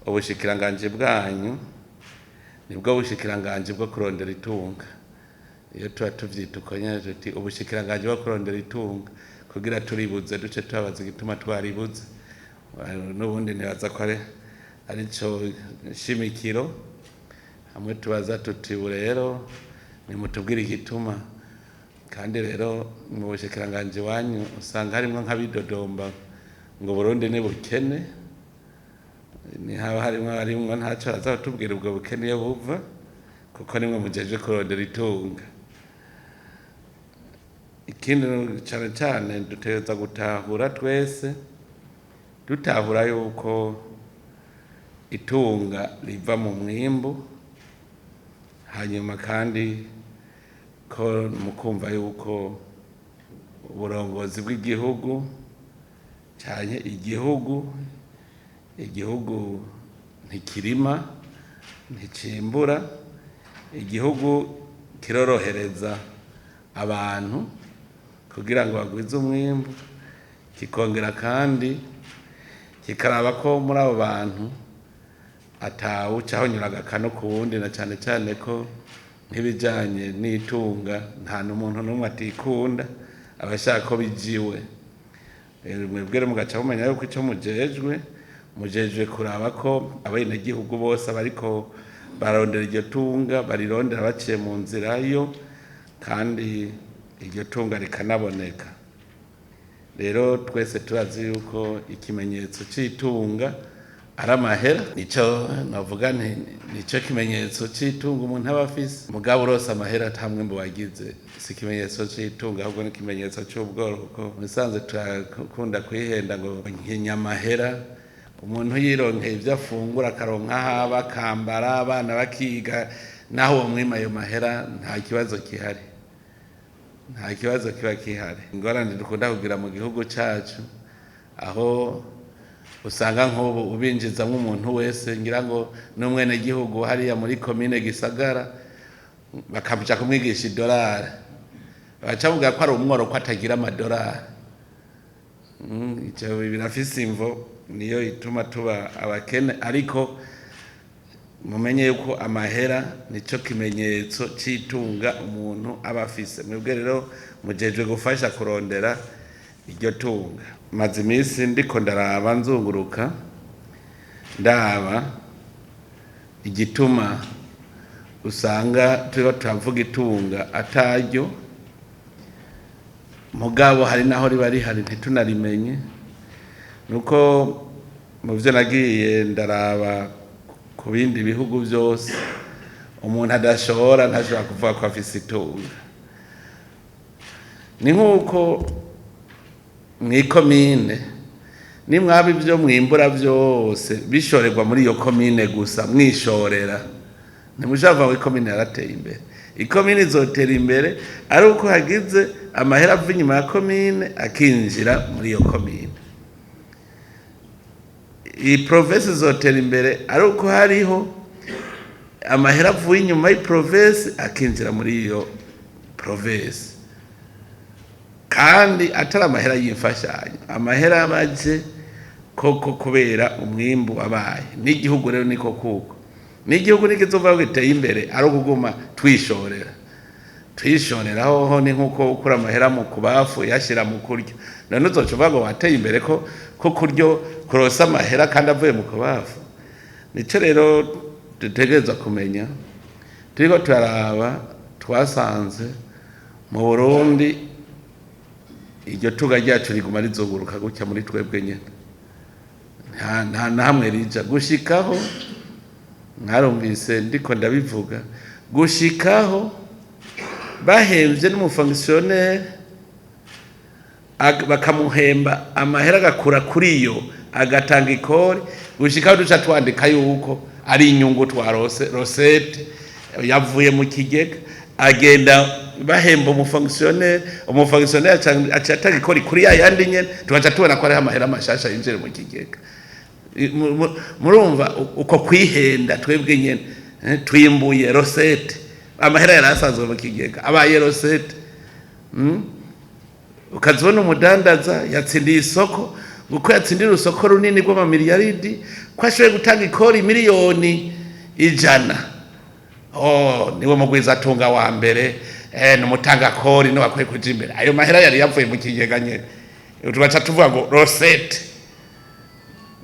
Ubushikiranganji bwanyu nibwo bushikiranganji bwo kurondera itunga. Iyo tuba tuvyita uko nyene, tuti ubushikiranganji bwo kurondera itunga, kugira turibuze duce tubabaza igituma twaribuze. N'ubundi nibaza ko ari arico shimikiro, hamwe tubaza tuti: "Ubu rero nimutubwire igituma." Kandi rero mu bushikiranganji wanyu usanga harimwo nk'abidodomba ngo Burundi ni bukene. Nihaba harimwo harimwo, ntaco baza kutubwira ubwo bukene iyo buva, kuko nimwe mujejwe kurondera itunga. Ikindi cane cane dutegereza gutahura twese, dutahura yuko itunga riva mu mwimbu, hanyuma kandi ko mukumva yuko uburongozi bw'igihugu canke igihugu ntikirima, nticimbura. Igihugu kirorohereza abantu kugira ngo bagwize umwimbu, kikongera kandi kikaraba ko muri abo bantu atawuca ahonyura agakano ku wundi, na cane cane ko nk'ibijanye n'itunga nta n'umuntu n'umwe atikunda, aba ashaka ko bijiwe. Mwebwe rero mugaca mumenya yuko ico mujejwe kuraba ko abenegihugu bose abariko bararondera iryo tunga barirondera baciye mu nzira yo, kandi iryo tunga rikanaboneka. Rero twese turazi yuko ikimenyetso c'itunga ari amahera. Nico navuga nti nico kimenyetso c'itunga umuntu aba afise. Mugabo urose amahera ata mwimbu wagize, si ikimenyetso c'itunga, ahubwo ni ikimenyetso c'ubworo, kuko musanze turakunda kwihenda ngo nkinya amahera. Umuntu yironkeye ivyo afungura, akaronka aho aba, akambara, abana bakiga, naho uwo mwima ayo mahera, nta kibazo gihari, nta kibazo kiba gihari. Ingorane dukunda kugira mu gihugu cacu, aho usanga nk'ubu ubinjizamwo umuntu wese, ngira ngo n'umwenegihugu hariya muri komine Gisagara, bakaja kumwigisha idolari, bagaca bavuga ko ari umworo, ko atagira amadolari. Ivyo birafise imvo, niyo ituma tuba abakene. Ariko mumenye yuko amahera nico kimenyetso c'itunga umuntu aba afise. Mwebwe rero mujejwe gufasha kurondera iryo tunga. Maze iminsi ndiko ndaraba, nzunguruka, ndaba igituma usanga turiko turavuga itunga ataryo, mugabo hari naho riba rihari ntitunarimenye. Nuko mu vyo nagiye ndaraba ku bindi bihugu vyose, umuntu adashobora, ntashobora kuvuga ko afise itunga. Ni nk'uko mw'ikomine, nimwaba ivyo mwimbura vyose bishorerwa muri iyo komine gusa, mwishorera, ntimushobora kuvuga ngo ikomine yarateye imbere. Ikomine izotera imbere ari uko hagize amahera ava inyuma ya komine akinjira muri iyo komine. Iyi province izotera imbere ari uko hariho amahera avuye inyuma y'iprovince akinjira muri iyo province, kandi atari amahera y'imfashanyo, amahera abaje koko kubera umwimbu wabaye. N'igihugu rero niko kuko n'igihugu nikizova giteye imbere ari ukuguma twishorera, twishorera. Hoho ni nkuko ukura amahera mu kubafu yashira mu kurya. None uzoca uvuga ngo wateye imbere ko kuryo kurosa amahera kandi avuye mu kubafu? Nico rero dutegerezwa kumenya. Turiko turaraba, twasanze mu Burundi iryo tunga ryacu riguma rizunguruka gutya muri twebwe nyene, nta na hamwe rija. Gushikaho mwarumvise ndiko ndabivuga, gushikaho bahemvye n'umufonctionnaire, bakamuhemba amahera agakura kuri yo, agatanga ikori, gushikaho duca twandika yuko ari inyungu twarose, recette yavuye mu kigega. Agenda bahemba umufonctionnaire, umufonctionnaire aca atanga ikori kuri ya yandi nyene, tugaca tubona ko hariho amahera mashasha yinjire mu kigega. Murumva uko kwihenda twebwe nyene? Twimbuye recette, amahera yari asanzwe mu kigega abaye recette. Ukazibona umudandaza yatsindiye isoko. Ngo yatsindira urusoko runini rw'amamiliyaridi, ko ashoboye gutanga ikori 100 miliyoni. Oh, niwe mugwizatunga wa mbere, ni umutangakori, niwe akwiye kuja imbere. Ayo mahera yari yavuye mu kigega nyene. Tugaca tuvuga ngo recette.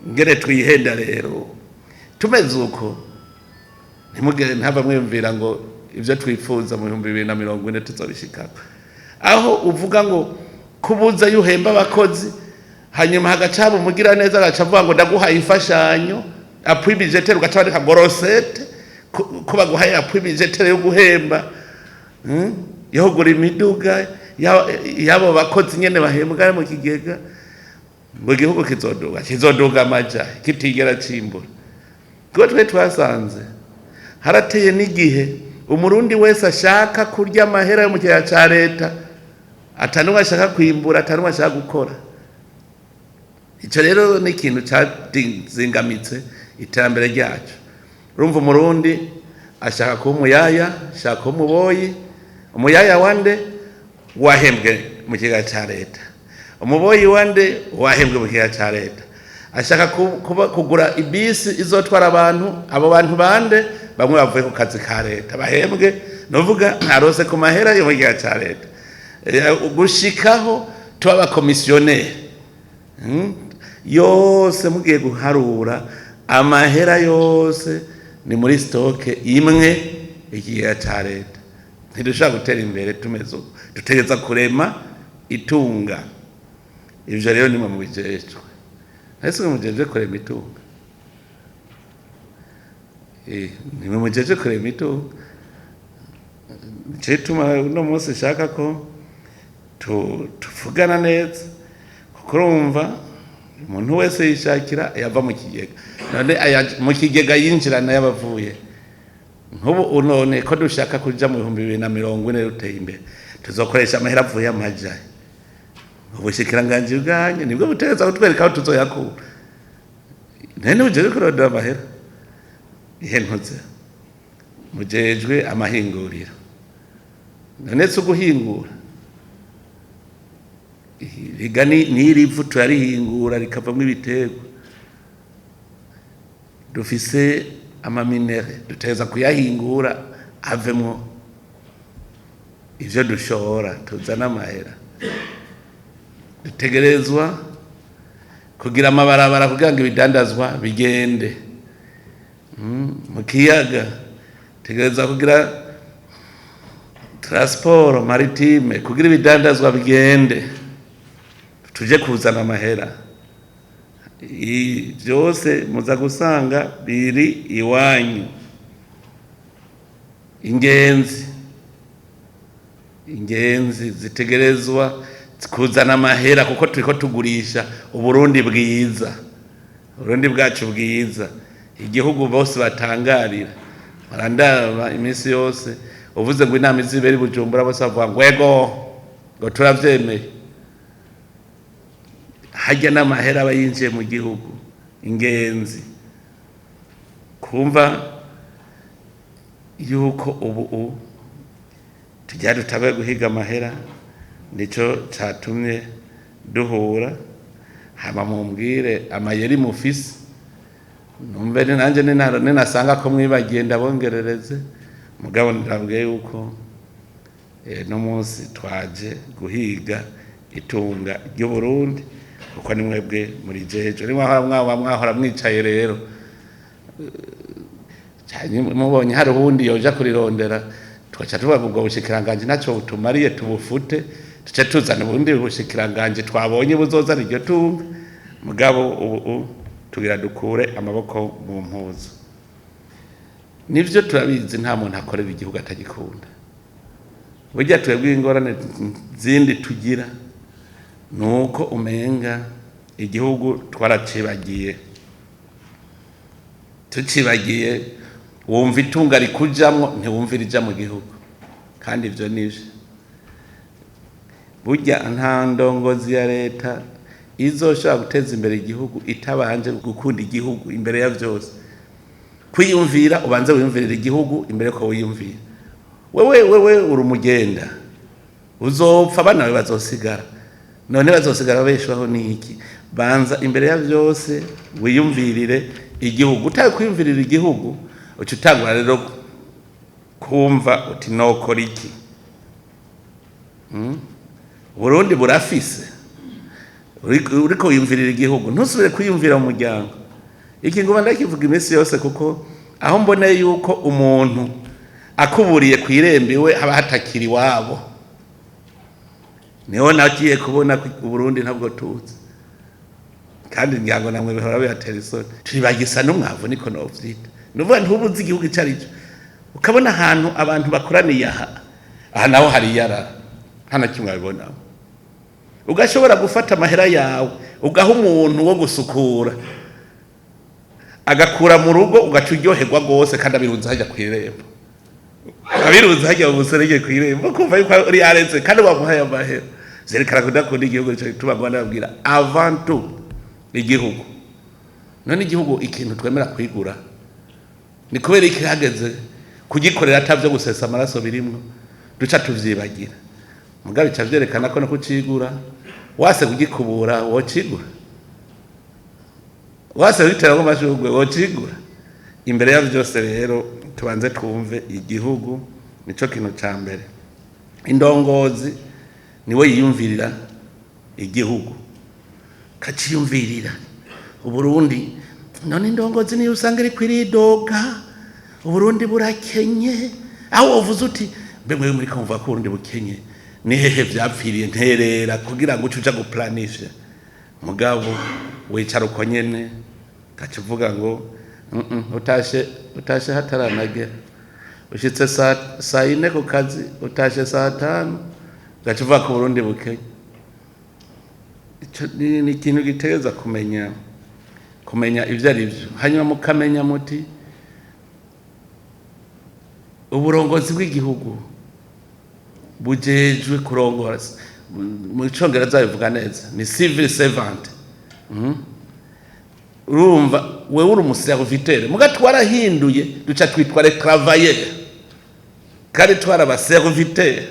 Ngere twihenda rero tumeze uko, ntimugere ntava mwiyumvira ngo ibyo twifuza mu 2040 tuzobishikako. Aho uvuga ngo kubuza yuhemba abakozi, hanyuma hagaca haba umugira neza, agaca avuga ngo ndaguhaye imfashanyo, appui budgétaire, ugaca wandika ngo recette, ko baguhaye appui budgétaire yo guhemba, Yo kugura imiduga y'abo bakozi nyene bahembwa mu kigega, ngo igihugu kizoduga. Kizoduga amaja kitigera cimbura? Kuko twe twasanze harateye n'igihe Umurundi wese ashaka kurya amahera yo mu kigega ca leta, atanumwe ashaka kwimbura, atanumwe ashaka gukora. Ico rero ni ikintu cazingamitse iterambere ryacu. Urumva, Umurundi ashaka kuba umuyaya, ashaka kuba umuboyi. Umuyaya wande? Wahembwe mu kigega ca leta. Umuboyi wande? Wahembwe mu kigega ca leta. Ashaka kugura ibisi izotwara abantu. Abo bantu bande? Bamwe bavuye ku kazi ka leta bahembwe, nuvuga arose ku mahera yo mu kigega ca leta. Gushikaho tuba abakomisiyoneri. Yose mugiye guharura, amahera yose ni muri stock imwe, ikigega ca leta. Ntidushobora gutera imbere tumeze uko. Dutegereza kurema itunga. Ivyo rero nimwe mubijejwe. Ese mujejwe kurema itunga? Nimwe mujejwe kurema itunga. Nico gituma uno munsi nshaka ko tuvugana neza, kuko urumva umuntu wese yishakira yava mu kigega. None aya mu kigega yinjira nayo abavuye nk'ubu. None ko dushaka kuja mu 2040 ruteye imbere, tuzokoresha amahera avuye amaja? Ubushikiranganji bwanyu nibwo butegereza kutwereka aho tuzoyakura. None mujejwe kurondera amahera ihe? Ntuze mujejwe amahinguriro. None si uguhingura riga n'iri vu turarihingura rikavamwo ibiterwa. Dufise ama minerais, dutegereza kuyahingura avemwo ivyo dushora, tuzane amahera. Dutegerezwa kugira amabarabara kugira ngo ibidandazwa bigende. Mu kiyaga tegereza kugira transport maritime kugira ibidandazwa bigende, tuje kuzana amahera. Byose muza gusanga biri iwanyu. Ingenzi zitegerezwa kuzana amahera, kuko turiko tugurisha Uburundi bwiza, Uburundi bwacu bwiza, igihugu bose batangarira, barandaba iminsi yose. Uvuze ngo inama izibera i Bujumbura, bose bavuga ngo ego, ngo turavyemeye. Harya n'amahera aba yinjiye mu gihugu. Ingenzi kumva yuko ubu tujya dutabaye guhiga amahera, nico catumye duhura. Hama mumbwire amayeri mufise, numve ni nanje ninasanga ko mwibagiye ndabongerereze. Mugabo ndabwiye yuko no munsi twaje guhiga itunga ry'Uburundi, kuko ni mwebwe muri jejo ni mwahora mwaba mwahora mwicaye rero. Canke mubonye hari uwundi yoja kurirondera, tugaca tuvuga ubwo bushikiranganji ntaco butumariye, tubufute, tuce tuzana ubundi bushikiranganji twabonye buzozana iryo tunga. Mugabo ubu tugira dukure amaboko mu mpuzu. Nivyo, turabizi, nta muntu akorera igihugu atagikunda. Burya twebwe ingorane zindi tugira nuko umenga igihugu twaracibagiye. Tucibagiye, wumva itunga rikujamwo, ntiwumva irija mu gihugu. Kandi ivyo nivyo. Burya nta ndongozi ya leta izoshobora guteza imbere igihugu itabanje gukunda igihugu imbere ya vyose. Kwiyumvira, ubanze wiyumvirira igihugu imbere ko wiyumvira wewe. Wewe uri umugenda, uzopfa, abana bawe bazosigara. None bazosigara babeshwaho n'iki? Banza imbere ya byose wiyumvirire igihugu. Utaye kwiyumvirira igihugu, uca utangura rero kumva uti: "Nokora iki?" Burundi burafise. Uriko wiyumvirira igihugu, ntusubire kwiyumvira mu muryango. Iki nguma ndakivuga iminsi yose, kuko aho mboneye yuko umuntu akuburiye ku irembo iwe haba hatakiri iwabo, niho nagiye kubona ko Uburundi ntabwo tuzi. Kandi ngira ngo namwe bihora bibatera isoni. Turibagisa n'umwavu, niko novyita. Nuvuga ntubuzi igihugu ico ari cyo, ukabona ahantu abantu bakoraniye aha aha, naho hari iyarara, nta na kimwe babibonamo. Ugashobora gufata amahera yawe ugaha umuntu wo gusukura, agakura mu rugo, ugaca uryoherwa rwose, kandi abirunze hajya ku irembo, abirunze hajya mu muserege ku irembo, kumva yuko uri yaretse kandi wamuhaye amahera. Zerekana kudakunda igihugu. Nico gituma ngoma ndababwira: avant tout igihugu. None igihugu, ikintu twemera kwigura, ni kubera iki hageze kugikorera atavyo gusesa amaraso birimwo duca tuvyibagira? Mugabo bica vyerekana ko no kucigura wase kugikubura wocigura, wase kugiteramo amashurwe wocigura. Imbere ya vyose rero tubanze twumve igihugu, nico kintu ca mbere. Indongozi niwe yiyumvirira igihugu, kaciyumvirira Uburundi. None indongozi niyo usanga iriko iridoga: "Uburundi burakenye." Aho wovuze uti: "Mbe mwewe muriko muvuga ko Uburundi bukenye, ni hehe vyapfiriye? Nterera kugira ngo uce uja guplanisha." Mugabo wicara uko nyene, gaca uvuga ngo: Utashe, utashe hataranagera, ushitse saa 4 ku kazi, utashe saa 5, gaca uvuga ko Uburundi bukenye." Ico ni ikintu gitegereza kumenya ivyo ari vyo. Hanyuma mukamenya muti uburongozi bw'igihugu bujejwe kurongora, mu Congereza bivuga neza ni civil servant. Urumva wewe uri umuserviteur, muga twarahinduye duca twitwa les travailleurs, kandi twari abaserviteur.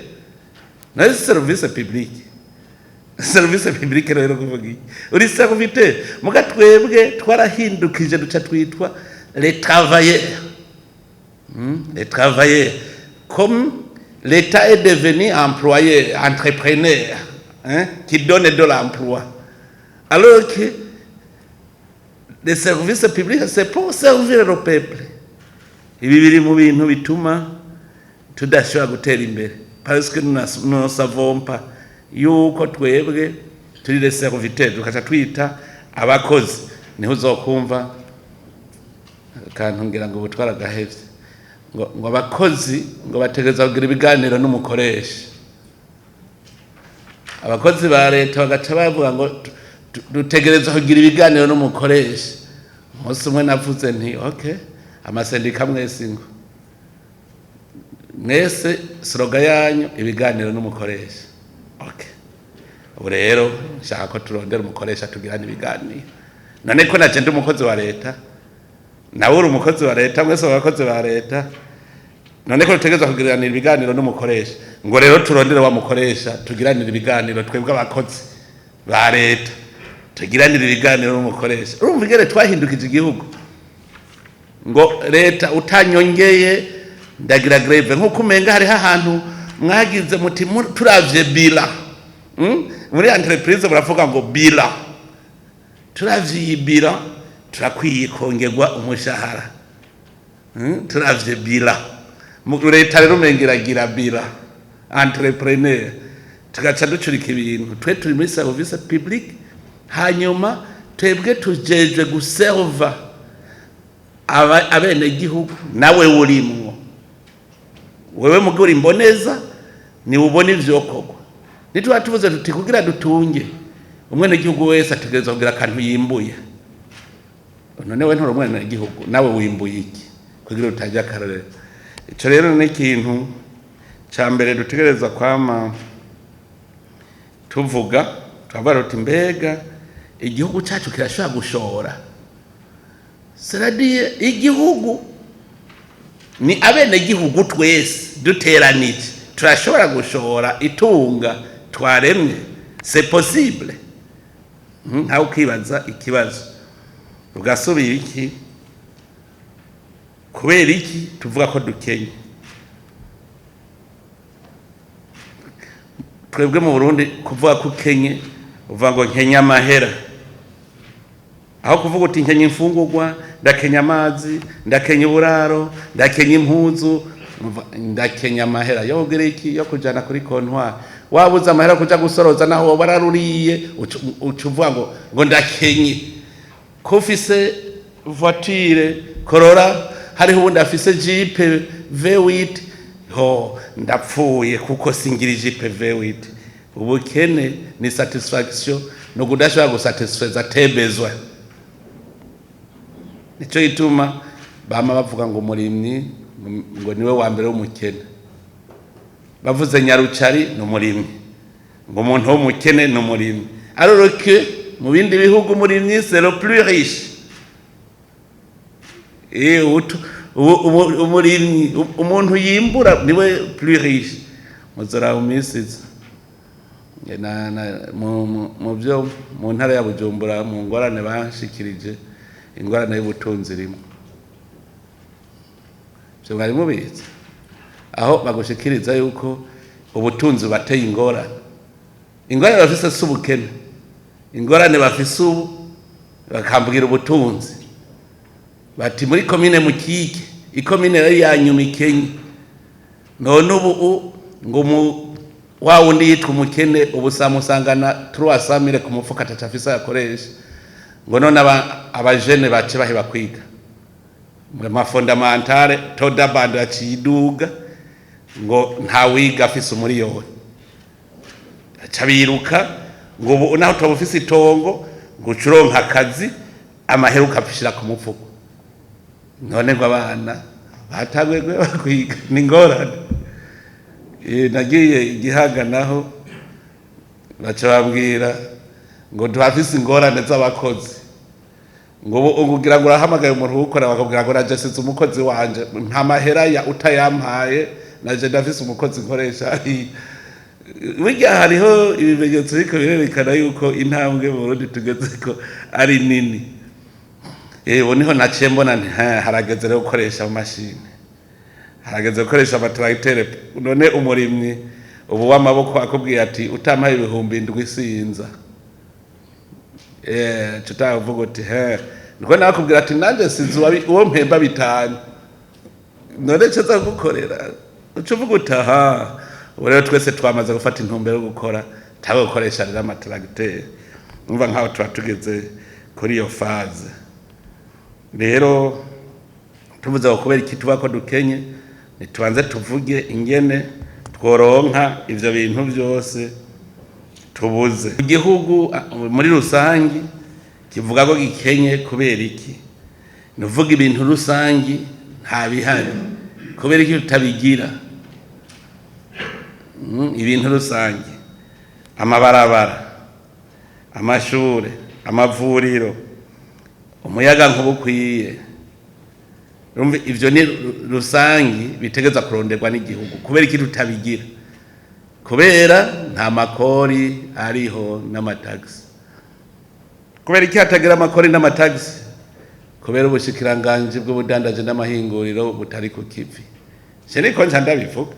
Nayo service public, service public rero kuvuga iki? Uri serviteur, muga twebwe twarahindukije duca twitwa les travailleurs. Les travailleurs, comme l'État est devenu employeur, entrepreneur, hein, qui donne de l'emploi, alors que les services publics, c'est pour servir le peuple. Ibi biri mu bintu bituma tudashobora gutera imbere, parce que nous ne savons pas yuko twebwe turi les serviteurs, tukaca twita abakozi. Niho uzokumva akantu ngira ngo ubutwara agahevye, ngo abakozi ngo bategereza kugira ibiganiro n'umukoresha. Abakozi ba leta bagaca bavuga ngo dutegereza kugira ibiganiro n'umukoresha. Umunsi umwe navuze nti: "Okay, amasendika mwese, ngo mwese slogan yanyu ibiganiro n'umukoresha. Okay, ubu rero nshaka ko turondera umukoresha tugirana ibiganiro. None ko naje ndi umukozi wa leta, nawe uri umukozi wa leta, mwese abakozi ba leta, none ko dutegereza kugiranira ibiganiro n'umukoresha, ngo rero turondere wa mukoresha tugiranire ibiganiro, twebwe abakozi ba leta tugiranire ibiganiro n'umukoresha." Urumva ingene twahindukije igihugu, ngo leta utanyongeye ndagira grève, nk'uko umenga hariho ahantu mwagize muti turavye bilan. Muri entreprise muravuga ngo bilan, turavye iyi bilan turakwiye kongerwa umushahara. Turavye bilan. Leta rero umenga iragira bilan entrepreneur, tugaca ducurika ibintu. Twe turi muri service public, hanyuma twebwe tujejwe guserva abenegihugu, nawe urimwo. Wewe mugura imboneza ni ubona ivyokorwa. Nituba tuvuze tuti kugira dutunge, umwenegihugu wese ategerezwa kugira akantu yimbuye. None we nturi umwenegihugu? Nawe wimbuye iki kugira utajya akarorero? Ico rero ni ikintu ca mbere dutegereza kwama tuvuga. Turavuga tuti: "Mbega igihugu cyacu kirashobora gushora?" C'est-à-dire igihugu ni abenegihugu twese duteranije, turashobora gushora itunga twaremye? C'est possible? Ntawe ukibaza ikibazo ugasubira iki? Kubera iki tuvuga ko dukenye? Twebwe mu Burundi kuvuga ko ukenye, uvuga ngo nkenye amahera, aho kuvuga uti nkenye imfungurwa, ndakenya amazi, ndakenya uburaro, ndakenya impuzu, ndakenya amahera yo kugira iki? Yo kujana kuri kontwari. Wabuze amahera kuja gusoroza, naho woba wararuriye, uca uvuga ngo ndakenye. Ko ufise voiture Corolla, hariho uwundi afise Jeep V8, ho ndapfuye kuko singira Jeep V8. Ubukene ni satisfaction, no kudashobora gusatisfeza tes besoins. Nico gituma bama bavuga ngo umurimyi ngo niwe wa mbere w'umukene. Bavuze nyarucari ni umurimyi, ngo umuntu w'umukene ni umurimyi, alors que mu bindi bihugu umurimyi c'est le plus riche. Umurimyi, umuntu yimbura niwe plus riche. Muzora mu minsi iza mu byo mu ntara ya Bujumbura, mu ngorane banshikirije, ingorane y'ubutunzi irimo. Ivyo mwari mubizi? Aho bagushikiriza yuko ubutunzi bubateye ingorane. Ingorane bafise si ubukene, ingorane bafise ubu bakambwira ubutunzi. Bati muri komine Mukike, ikomine yari ya nyuma ikenye, none ubu ngo mu wa wundi yitwa umukene ubu samusangana 300 mille ku mufuka, ataco afise yakoresha. Ngo none abajene bace baheba kwiga mu ma fondamentales, taux d'abandon yaciye iduga, ngo nta wiga afise umuriyoni, aca biruka. Ngo ubu naho utoba ufise itongo, ngo uce uronka akazi, amahera ukapishira ku mufuko. None ngo abana batanguye guheba kwiga, ni ingorane. Nagiye Igihaga, naho baca bambwira ngo tuhafise ingorane z'abakozi, ngo ubu ugira ngo urahamagaye umuntu uwukora, bakubwira ngo naje size umukozi wanje, nta mahera ya utayampaye, naje ndafise umukozi nkoresha hariya. Burya hariho ibimenyetso biriko birerekana yuko intambwe mu Burundi tugezeko ari nini. Ubu niho naciye mbona nti harageze rero gukoresha amamashini, harageze gukoresha amatracteur. None umurimyi ubu w'amaboko akubwiye ati utampaye 7000 sinza, tutavuga uti he? Niko nakubwira ati nanje sinzi uwo mpemba 5, none cyo gukorera? Uca uvuga uti aha. Ubu rero twese twamaze gufata intumbero yo gukora, tawe gukoresha rero amatracteur. Umva, nkaho tuba tugeze kuri iyo phase. Rero tuvuze ngo kubera iki tuba ko dukenye, ntitubanze tuvuge ingene tworonka ivyo bintu byose tubuze. Igihugu muri rusangi kivuga ko gikenye kubera iki? Ni uvuga ibintu rusangi nta bihari. Kubera iki tutabigira? Ibintu rusangi, amabarabara, amashure, amavuriro, umuyaga nkuba ukwiye. Urumva, ivyo ni rusangi bitegeza kuronderwa n'igihugu. Kubera iki tutabigira? Kubera nta makori ariho n'amatagisi. Kubera iki hatagira amakori n'amatagisi? Kubera ubushikiranganji bw'ubudandaji n'amahinguriro butari ku kivi. Je niko nca ndabivuga.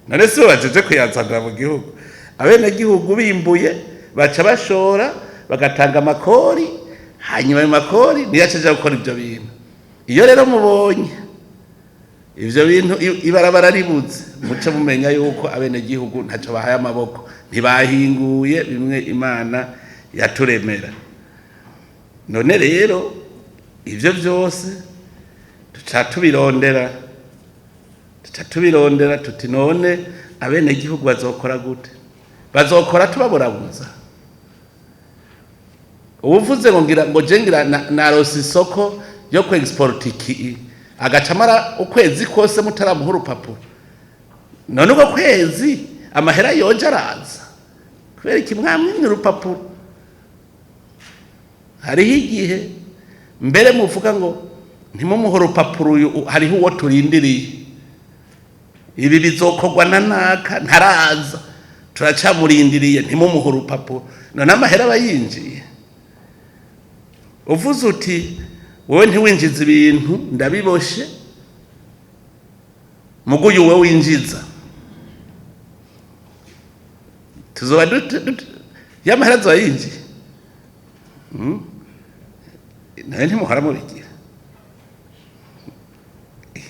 None si bo bajeje kuyazanira mu gihugu? Abenegihugu bimbuye, baca bashora, bagatanga amakori, hanyuma ayo makori niyo aca aja gukora ivyo bintu. Iyo rero mubonye ivyo bintu, ibarabara ribuze, muce mumenya yuko abenegihugu ntaco bahaye amaboko, ntibahinguye bimwe Imana yaturemera. None rero ivyo vyose tuca tubirondera tuti none abenegihugu bazokora gute? Bazokora tubaburabuza? Ubuvuze ngo ngira ngo je ngira narose isoko yo ku export iki, agaca amara ukwezi kose mutaramuha urupapuro. None uko kwezi amahera yoje araza kubera iki mwamwimye urupapuro? Hariho igihe mbere muvuga ngo ntimumuhe urupapuro uyu, hariho uwo turindiriye, ibi bizokorwa na naka, ntaraza, turacamurindiriye, ntimumuhe urupapuro. None amahera aba yinjiye. Uvuze uti wowe ntiwinjiza ibintu, ndabiboshe, muguyu wowe winjiza, tuzoba dute y'amahera azoba yinjiye. Nawe ntimuhora mubigira,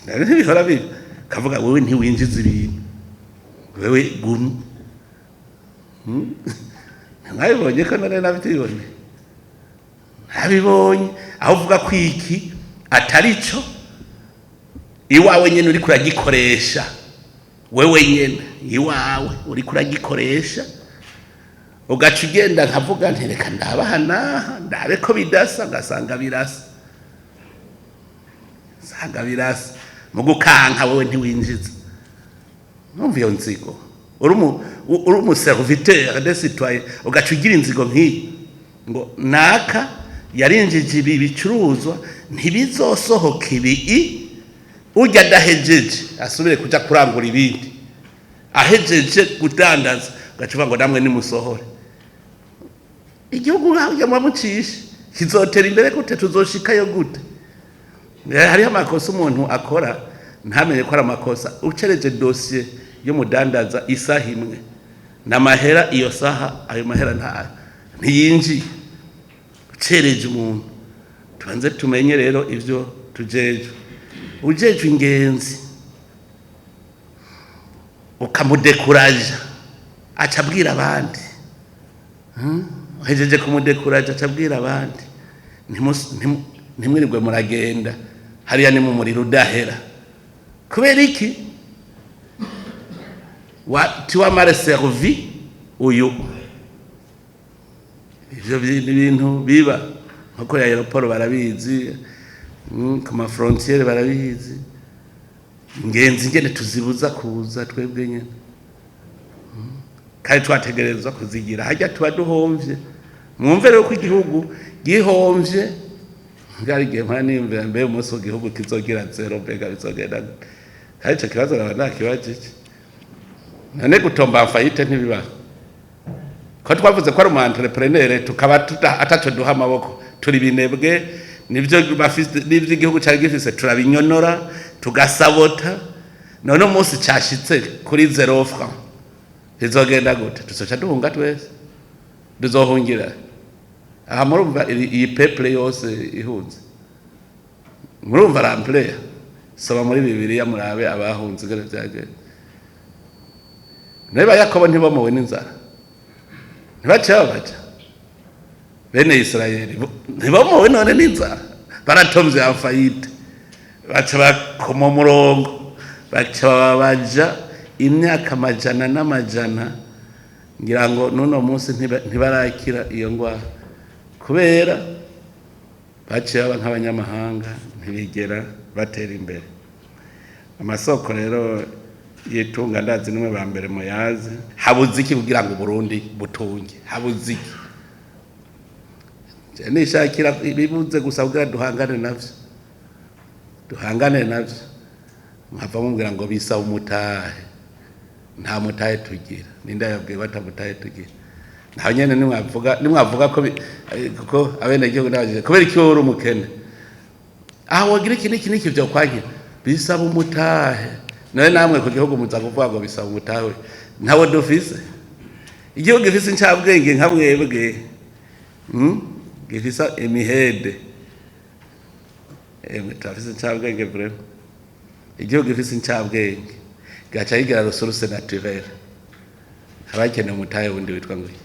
nawe ntibihora biba, kavuga wewe ntiwinjiza ibintu, wewe gumi. Mwabibonye ko none nabibonye, nabibonye aho uvuga ko iki atari cyo iwawe nyene uriko uragikoresha, wewe nyene iwawe uriko uragikoresha, ugaca ugenda nkavuga nti reka ndabaha naha ndabe ko bidasa, ngasanga birasa, nsanga birasa. Mu gukanka wewe ntiwinjiza. Numva iyo nzigo, uri umu serviteur des citoyens, ugaca ugira inzigo nk'iyi ngo naka yarinjije ibi bicuruzwa, ntibizosohoka ibi, urya adahejeje asubire kuja kurangura ibindi, ahejeje kudandaza ugaca uvuga ngo namwe nimusohore. Igihugu nkaho mucishe kizotera imbere gute? Tuzoshikayo gute? Hariho amakosa umuntu akora ntamenye ko ari amakosa. Ucereje dosiye y'umudandaza isaha imwe n'amahera, iyo saha ayo mahera ntayo ntiyinjiye, ucereje umuntu. Tubanze tumenye rero ivyo tujejwe. Ujejwe ingenzi ukamudekuraja, aca abwira abandi. Uhejeje kumudekuraja, aca abwira abandi ntimwirirwe muragenda hariya, ni mu muriro udahera. Kubera iki? Wa tu as mal servi uyu. Ivyo ni ibintu biba nko kuri aéroport barabizi, ku ma frontières barabizi. Ingenzi ingene tuzibuza kuza twebwe nyene, kandi twategerezwa kuzigira harya, tuba duhomvye. Mwumve rero ko igihugu gihomvye ngari igihe mpora niyumvira mbe umunsi igihugu kizogira zéro, mbega bizogenda gute? Kandi ico kibazo naba nakibajije. None gutomba en faillite ntibibaho? Ko twavuze ko ari umu entrepreneur, tukaba ataco duha amaboko, turi binebwe, nivyo bafise, nivyo igihugu cari gifise turabinyonora, tugasabota. None umunsi cashitse kuri zéro franc bizogenda gute? Tuzoca duhunga twese, tuzohungira aha. Murumva iyi peuple yose ihunze, murumva ramplea. Soma muri Bibiliya murabe abahunze ingene vyagenze. Niba Yakobo ntibomowe n'inzara, ntibaciye babaja bene Isirayeli, ntibomowe none n'inzara, baratomvye en faillite, baca bakoma umurongo, baca babaja imyaka amajana n'amajana. Ngira ngo n'uno munsi ntibarakira iyo ngwara, kubera baciye baba nk'abanyamahanga, ntibigera batera imbere. Amasoko rero yitunga, ndazi nimwe ba mbere muyazi. Habuze iki kugira ngo Burundi butunge? Habuze iki? Je nishakira ibibuze gusa kugira duhangane navyo, duhangane navyo. Nkava mubwira ngo bisaba umutahe, nta mutahe tugira. Ninde yabwiye ko atamutahe tugira? Naho nyene nimwavuga ko kuko abenegihugu n'abajije kubera iki wowe uri umukene, aho wogira iki n'iki n'iki vyo kwankira, bisaba umutahe. None namwe ku gihugu muza kuvuga ngo bisaba umutahe, ntawo dufise. Igihugu gifise incabwenge nka mwebwe, Gifise imihede, emwe turafise incabwenge vraiment. Igihugu gifise incabwenge gaca kigira ressource naturelle, haba hakenewe umutahe wundi witwa ngo iki?